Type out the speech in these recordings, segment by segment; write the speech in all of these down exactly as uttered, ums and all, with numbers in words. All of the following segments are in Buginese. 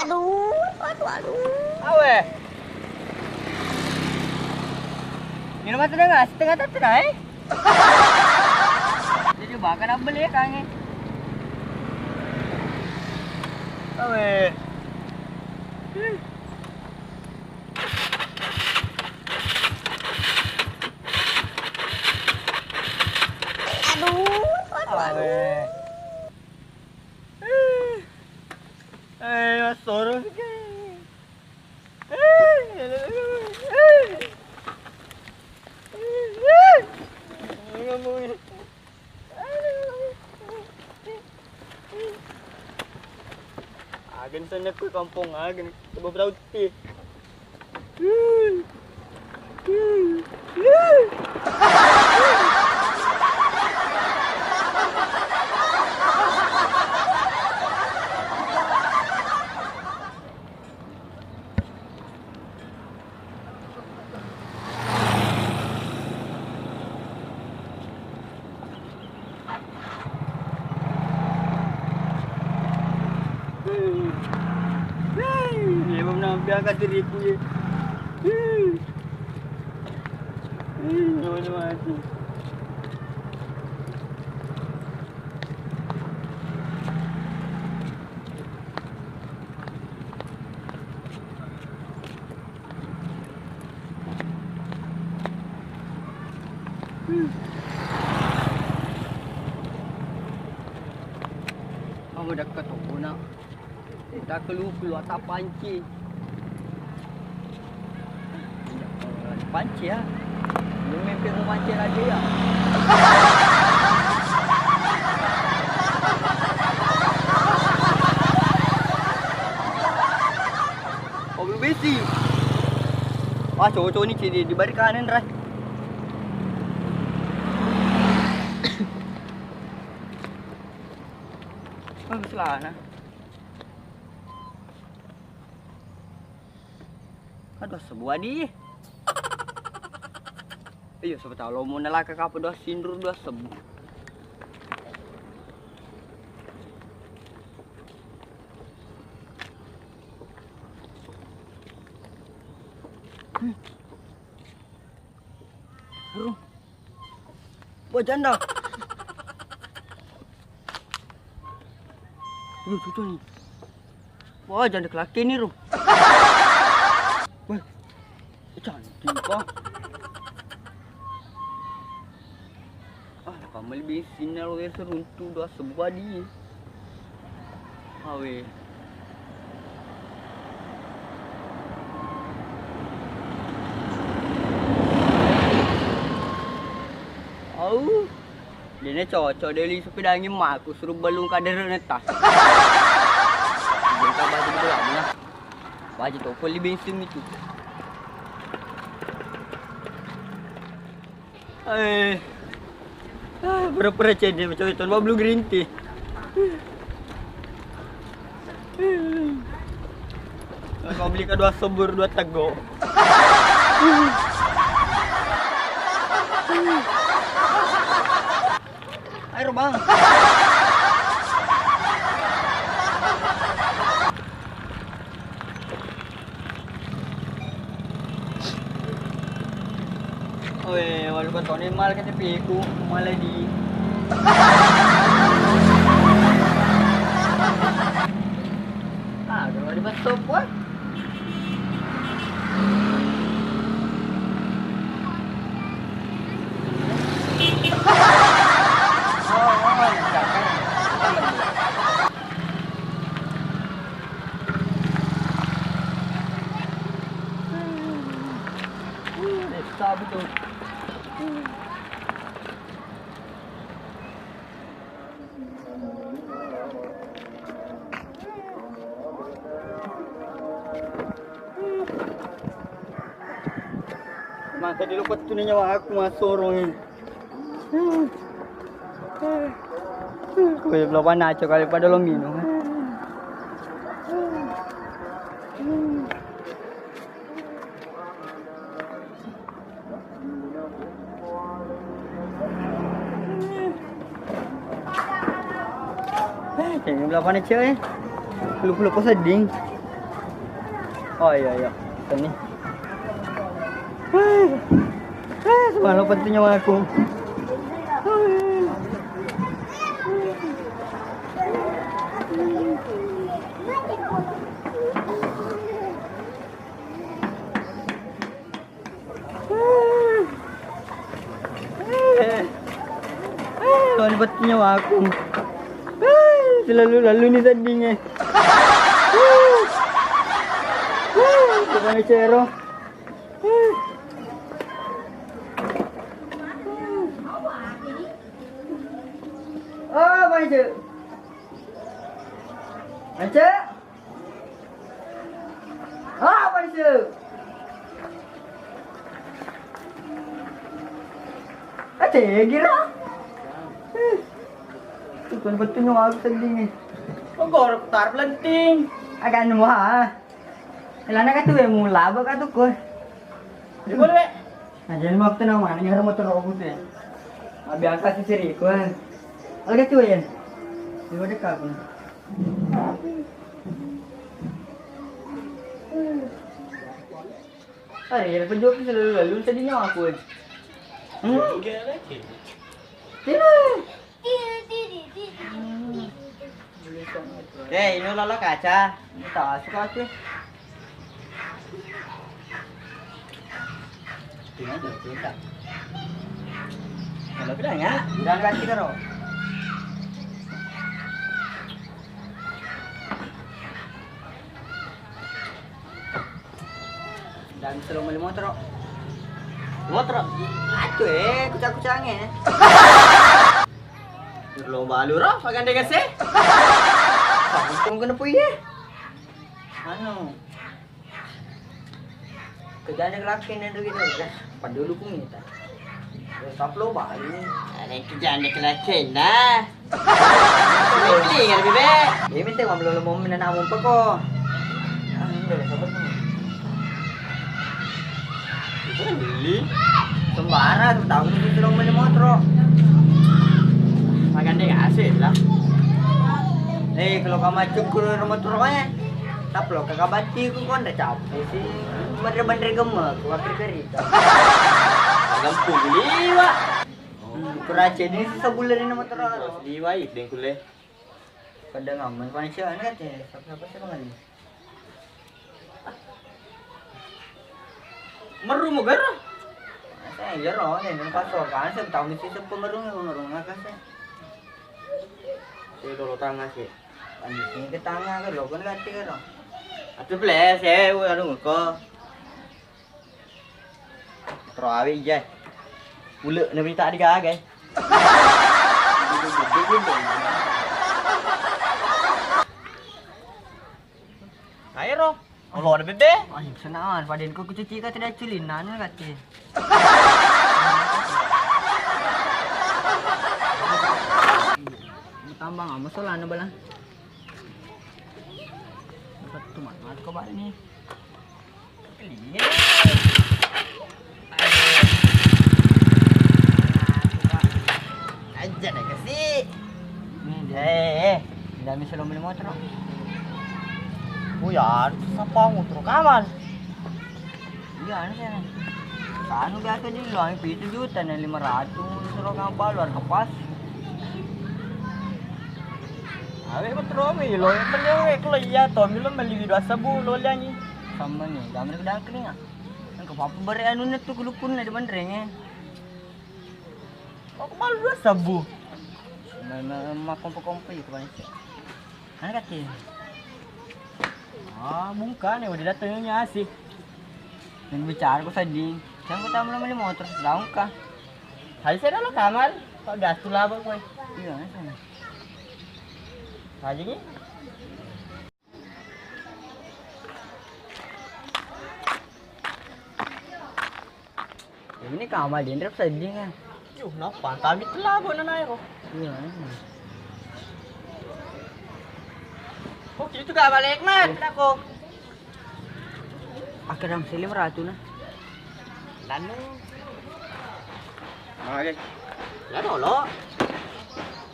Aduh, aduh, aduh. Awe. Minum mata dengan setengah tatu naik. Jadi bahkan apa beli ya kangen. Awe. Aduh, aduh, aduh. Awe. Eh, masoro. Agen sana ku kampung agen. Coba berauti. Hei, hei, hei, nampi angkat diriku ya. Hei. Hei, nyawa mati. Kamu dekat toko nak. Kita kelu keluar tak panci. Panci ya. Lu mimpi mau panci lagi ya. Mobil besi. Wah, cowok-cowok ini ciri di bari kanan, Rai. Oh, selana. Aduh, sebuah di. Iya, siapa tahu lo mau nelaka kapal dua sindur dua sebu. Aduh. Wah, janda. Aduh, cucu nih. Wah, janda kelaki nih, Ru. Wah, cantik, Pak. Ah, apa meli bensinna lo ya seruntu dua sebuah di. Awe. Au. Dene cocok deh li sepeda angin maku suruh belum kader neta. Bengka baju di bola mana? Baju toko li bensin itu. Eh. Ah, pura-pura cedde macam itu, dua belum green tea. Kau beli kedua sebur, dua tego. Air, Bang. Oe, walu katone mal K T P ku, male di. Ah, kalau di bus stop, wah. Oh, oh, jangan. Desa betul. Maka di lupa tu nyawa aku masoro ini. Kuwi belum naco kali pada lo minum. Eh, jadi belum naco eh. Lupa-lupa sedih. Oh iya, iya. Ini. Hei. Hei, semalam penting nyawaku. Hei. Lo ni batu nyawaku. Selalu-lalu ni sedding e. Bukan cero. Oh, maju. Maju. Ah, apa itu? Ate gira. Tukun betul nyawa aku sedih ni. Kok gorok tar pelenting? Agak nemu ha. Elana katu ya mula apa katu koi. Boleh. Nah, jadi waktu nama mana nyara motor aku tuh ya. Biasa sih seri koi. Oke tuh ya. Di mana kau? Are, ya penjual selalu-lalu sedihnya aku. Hmm? Sini. Eh, ini lala kaca. Ini tak suka aku. Tinggal dulu, tinggal. Kalau bilang ya, udah ganti karo. Dan selalu mali motor. Motor. Aduh, eh, kucang-kucangnya. Lo balu ro, pakai dega sih. Kamu kena puye. Anu. Kejadian laki neng rugi dong, ya. Padahal ku minta. Terus upload balik. Ada kejadian laki nah. Ini kan bebe. Ini minta ngomong lo mau minta namun peko. Ah, enggak ada sabar. Itu kan beli. Sembarang, tahu itu sudah beli motor. Makan deh asik lah. Eh, kalau kamu cukur motor ya. Tapi lo kakak bati ku kon da capek sih. Bener-bener gemek, ku akhir kerita. Gampang liwa. Hmm, kurace ni sebulan ini motor. Liwa itu yang kuliah. Pada ngamen panisnya kan ya. Siapa-siapa sih pengen. Meru mo garo. Saya jero nih, nang pasokan, saya tahu mesti sepemerung, merung akan saya. Saya dulu tangga sih. Lanjutnya ke tangga, ke lo kan ganti ke lo. Atuh ble, saya anu ko. Terawi je. Ule na berita di gaga. Ayo ro. Olo ada bebe. Ay, senang. Paden ku kucuci ka tidak culinan kati. Tambang ama solana bala. Dapat tumat mat ko balik ni. Aja deh kasih. Nih, dia. Eh, eh. Tidak bisa lo beli motor. Oh ya, siapa motor kaman? Iya, anu sih. Anu biasa di lo, pitu juta nih, lima ratus, suruh kamu balu harga pas. Awe ko tromi lo, beli we, kalau iya to, milo beli dua sebu lo liangi. Sama nih, damai kedang kelinga. Yang ke papa beri anu netu kulukun di bandrenge. Aku malu dua sebu. Nah, nah, mak kompo-kompo itu kan. Anu kati. Ah, bungka nih, udah datangnya asik. Dan bicara ku sedih. Jangan ku tamu meli motor, daun kah? Hai, saya dalam kamar. Kok gas tuh lah, Bang, gue. Iya, sana. Aja nih. Ini kamar di Indra sedih kan? Yuh, napa? Kami telah buat nana ero. Iya, iya. Oh, gitu gak balik, Mat, aku. Akhirnya masih lima ratus nah. Lanu. Mana lagi? Lanu lo.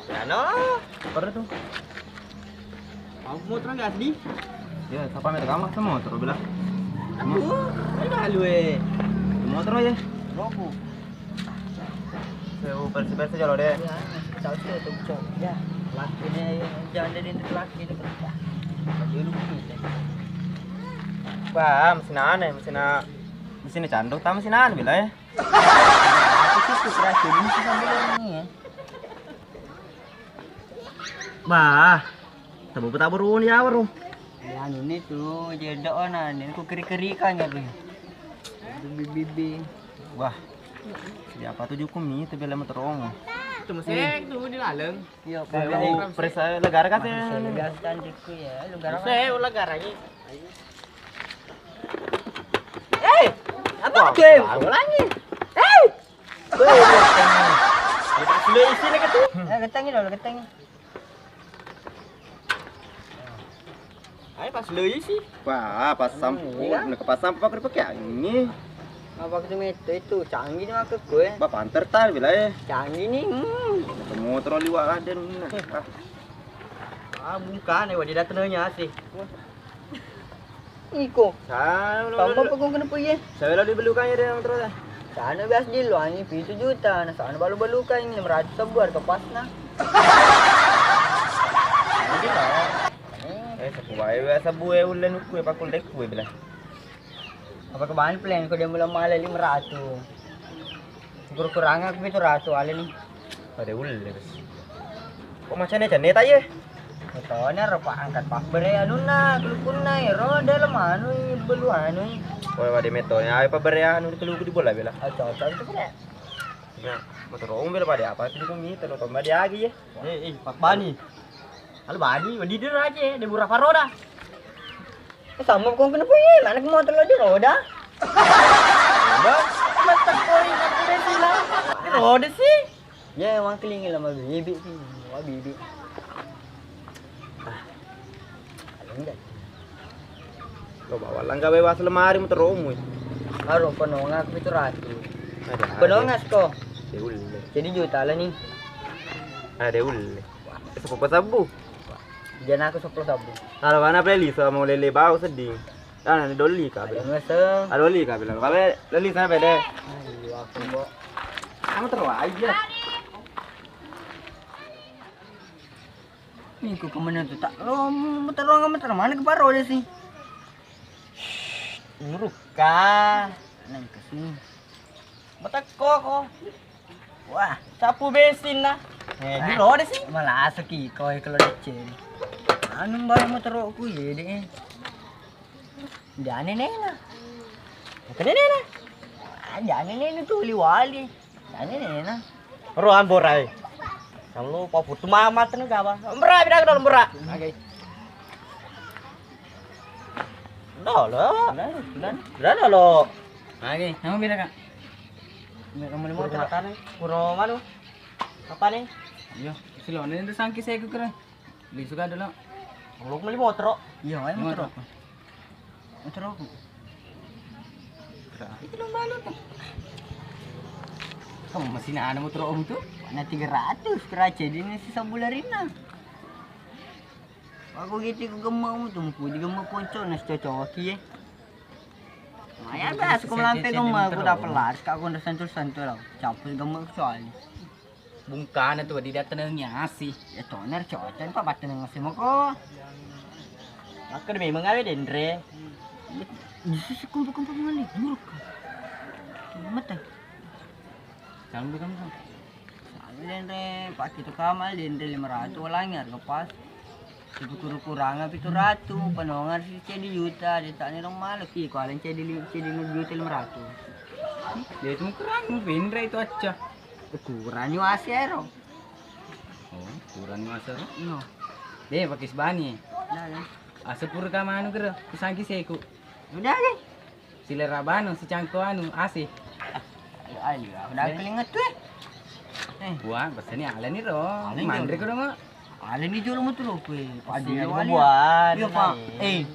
Lanu. Apa tuh? Aku mau terang gas di. Ya, siapa minta kamar sama motor bilang? Aduh, ini malu, eh. Motor ya? Robo. Saya bersih-bersih jolo deh. Ya, tahu sih, tuh, cok. Ya, laki nih, jangan jadi laki nih. Dulu kita. Wah, mesin aneh, mesin a-, mesin canduk, tahu mesin aneh, bila ya? Aku sih, tuh, terakhir ini sih sambil ini ya. Bah, tabo-tabo runi ya, bro. Ya, anu ni tu, jedok na, ni ku keri-keri kan ya, Bro. Bibi-bibi. Wah, siapa tuh juku mi, tu bela motor ongo. Itu mesin tu di laleng. Iya, Bro. Periksa legara kan? Periksa legara kan, juku ya, legara. Saya legara ni. Eh, apa tuh? Ulangi. Eh, Sudah isi nih, Ketu. Eh, ketengi dulu, ketengi. Ayo, pas sudah isi. Wah, pas sampo, iya. Nak pas sampo pakai, pakai ini. Apa kita meto itu canggih nih, maksud gue. Bapak antar tar bila ya. Canggih nih. Hmm. Motor liwat ada nih. Ah. Ah, bukan, eh, dia datangnya sih. Iko. Sana lo. Tambah pegong kena puye. Saya lo dibeli kaya dia terus. Sana biasa di lo, ini pitu juta, nah sana balu-balu kan ini lima ratus ribu harga pasna. Eh, sebuah biasa buah ulen ku, pakul dek ku, bila. Apa kebanyakan plan, kau dia mula malah lima ratus. Kurang-kurang aku pitu ratus ale ni. Pada ulle, Bes. Kok macane jane ta ye? Metone ro pa angkat pabbere anunna, kelukunna, ero dalam anu, belu anu. Wah, wade metone, ayo pabbere anu, keluku di bola bela. Ah, cocok itu, Bre. Nah, motor om bela pada apa sih, kumi, terus tomba dia lagi ya. Eh, eh, Pak Bani. Halo, Bani, wedi dia aja, dia murah paroda. Eh, sama kong kena puye, mana ke motor lo di roda? Roda? Mata koi aku deh sila. Roda sih. Ya, emang kelingi lah, mah bibik sih, mah bibik. Ah, kalau enggak. Lo bawa langka bebas lemari motor omu. Baru penonga aku itu ratu. Ada, penonga ada. Sko. Ada ulle. Jadi juta lah nih. Ada ulle. Sepuluh sabu. Jangan aku sepuluh sabu. Kalau mana beli sama lele bau sedih. Ah, ni doli ka. Ada ngeseng. Ah, doli ka bilang. Kabe leli sana pede. Ayo, aku, Mbok. Kamu terus aja. Ni ku kemana tu tak lo terus kamu terus mana ke paro dia sih? Nuruka. Nang ke sini. Matekko ko. Wah, sapu besinna. Eh, di roda sih. Malasaki ko e kalau deceng. Anu, bae motorku ye de. Jane nena. Kene nena. Ah, jane nena tu liwali. Jane nena. Ro amborai. Kamu paputu mama tenu gawa. Mbra, bidak dulu, Mbra. Oke. Dolo. Dolo. Oke, kamu bidak, Kak? Kamu lima pura matane. Pura manu? Apa nih? Iya, silone itu sangki saya kukira. Beli suka dulu. Kalau beli motor. Iya, ayo motor. Motor aku. Itu lo malu tuh. Kamu masih nana motor om tuh? Mana tiga ratus kerace di ini sisa bularina. Aku gitu ku gemma om tuh, ku di gemma konco nas cocoki ye. Maya biasa ku melampe gemma ku dapat laris kak ku sentul sentul lo. Capus gemma soalnya. Bungkana tu di datenengi asi. Ya toner cocok pa bateneng asi moko. Maka demi mengawe dendre. Yesus kumpul-kumpul mali buruk. Mata. Jangan bukan bukan. Sama dendre pakai tu kamal dendre lima ratus ulangi harga pas. Itu kuru-kuranga pitu ratu, penongan si cedi juta, di tak ni dong malu ki, kualen cedi li-, cedi lima juta lima ratu. Dia itu kurang, bendre itu aja. Kurang ni wasi ero. Oh, kurang ni wasi ero? No. Deh, pakai sebani. Nah, ya. Asa pura ka manu kira, kusangki seku. Udah deh. Silera banu, sicangko anu, asi. Ayo, ayo, udah kelinget tuh. Eh. Wah, beseni aleni ro. Aleni manre jolo. Ko dong. Aleni jolo motor lo kue. Padi aleni buat. Iya, Pak. Eh.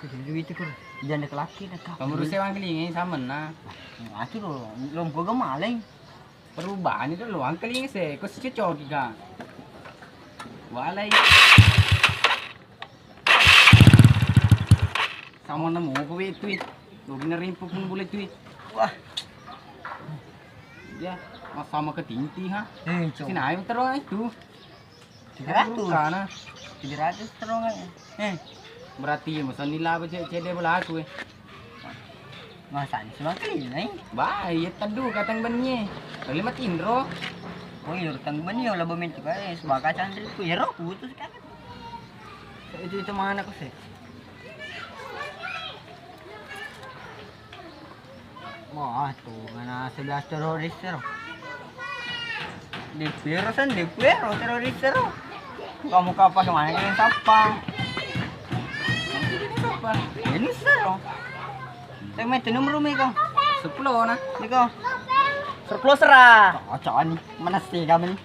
Kudu duit itu, Kur. Janda kelaki nak. Kamu rusi wang kelingi sama na. Atu lo, lompo gemaleng. Perubahan itu luang keling se, kok si cocoki ka. Walai. Sama nemu apa wetui? Logi na rimpu pun boleh tui. Wah. Ya, mas sama ke tinti ha. Eh, cok. Sinayu terus itu. Tiga ratus. Bukan, ah. Tiga ratus terus kan. Eh, berarti ya masa nila apa cek cek dia belaku eh. Masa ni semua kali ni. Bah, iya tedu katang benye. Kali mati indro. Oh, iya tang benye lah bemen tu kan. Sebagai candri ku ya roh putus kan. Itu itu mana ku sih? Wah, tu mana sebelas teroris ro. Di piro sen, di piro teroris ro. Kamu kapan kemana kalian sapa? Ini sero. Saya main tenung rumi kau. Sepuluh na. Niko. Sepuluh serah. Cocok ni. Mana sih kami ni?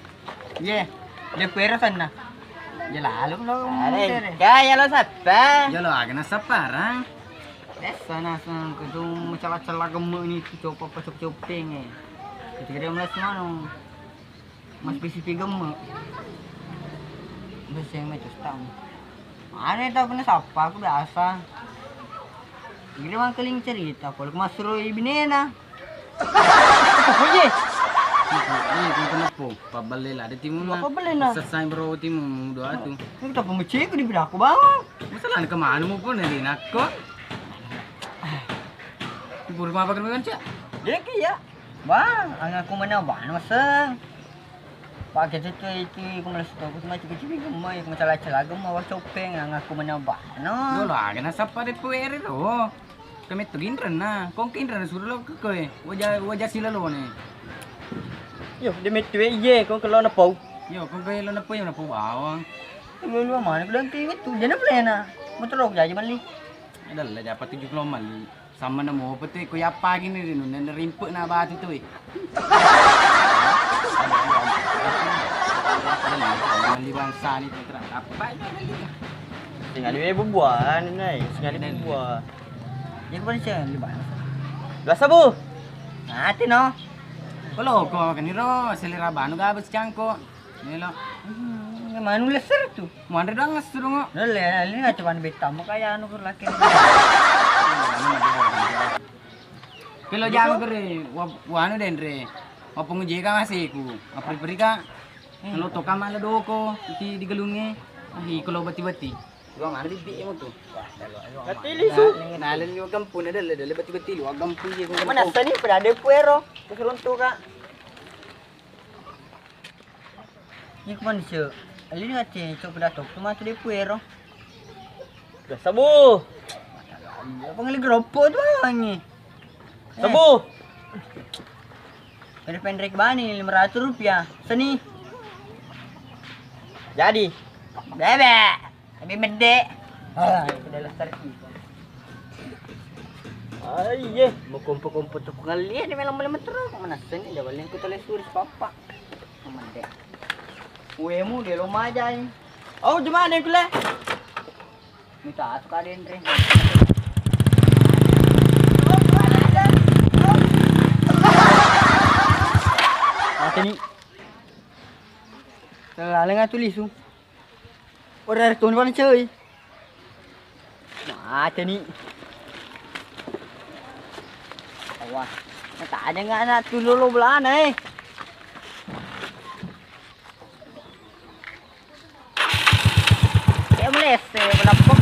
Ye, de kuero senna. Je lalu lo. Are, kaya lo sappa? Jolo aga na sapparang. Biasa na sang kudu macala-cala gemme ni tu copa apa cop-copeng eh. Ketika dia melas mano. Mas P C P gemme. Biasa yang macam stang. Mana tau kena sappa aku biasa. Jadi mangkeling cerita, kalau masuk ibinena. Apa ye? Ini kenapa? Pabballe lah ada timu mah. Apa belle na? Selesai bro timu dua tu. Ini kita pemecik di bidakku bawang. Masalah ke mana mau pun dari nakko. Buru apa kan cak? Dia kia. Bang, angaku mana bang maseng. Pak kita tu itu aku malas tu aku cuma cik-cik gemma aku masalah celaga mau copeng angaku mana bang. No. Lo lah kena sapa de puere lo. Kami tu ginren na, kong kinren suru lo ke koe, waja waja sila lo ne. Yo, de metu e iye, kong kelo na pau. Yo, kong kelo na pau, na pau bawang. Lu lu mana ku dang ki metu, jana plena. Motor lo jaji mali. Ada lah japa tujuh kilo mali. Sama na mopa tu, ko yappa gini ri nunna rimpe na batu tu. Mali bangsa ni tu terang. Apa itu mali? Singali bubuan nai, singali bubuan. Iya, kepancen, di mana? Biasa, Bu. Mati, no. Kalau kau makan niro, selera banu gak habis cangkok. Melo. Hmm, manu leser tu. Muanre doang ngesu dong. Lele, ini nggak cuma betamu kayak anu, laki. Kalau jangan kere, wa-, wanu denre. Wa penguji ka masih ku. Apri-pri ka. Kalau toka malah doko, iti digelunge. Ah, iko lo beti-beti. Dua mana bibik emu tu? Katili su. Nalen ni wa gampung, ada le, ada le beti-beti, wa gampung je. Mana sani pada ada puero. Keselonto ka. Ini kuman se. Alini ate cok pidato tu matu de puero. Dah sabu. Apa ngeli geropo tu wangi. Sabu. Pendek-pendek bani lima ratus rupiah. Seni. Jadi. Bebek. Tapi mede. Ah, itu adalah sarki. Aiye, mau kompo-kompo tu pengalih ni melang boleh metero. Mana seni dia balik ku tele suris papa. Mede. Uemu de lo majai. Oh, cuma de kule. Mita atu ka denre. Mate ni. Laleng atu lisu. Ora toni pancoi. Mate ni. Wah, tanya nggak anak tu lolo belana eh. Ya melese, meleppok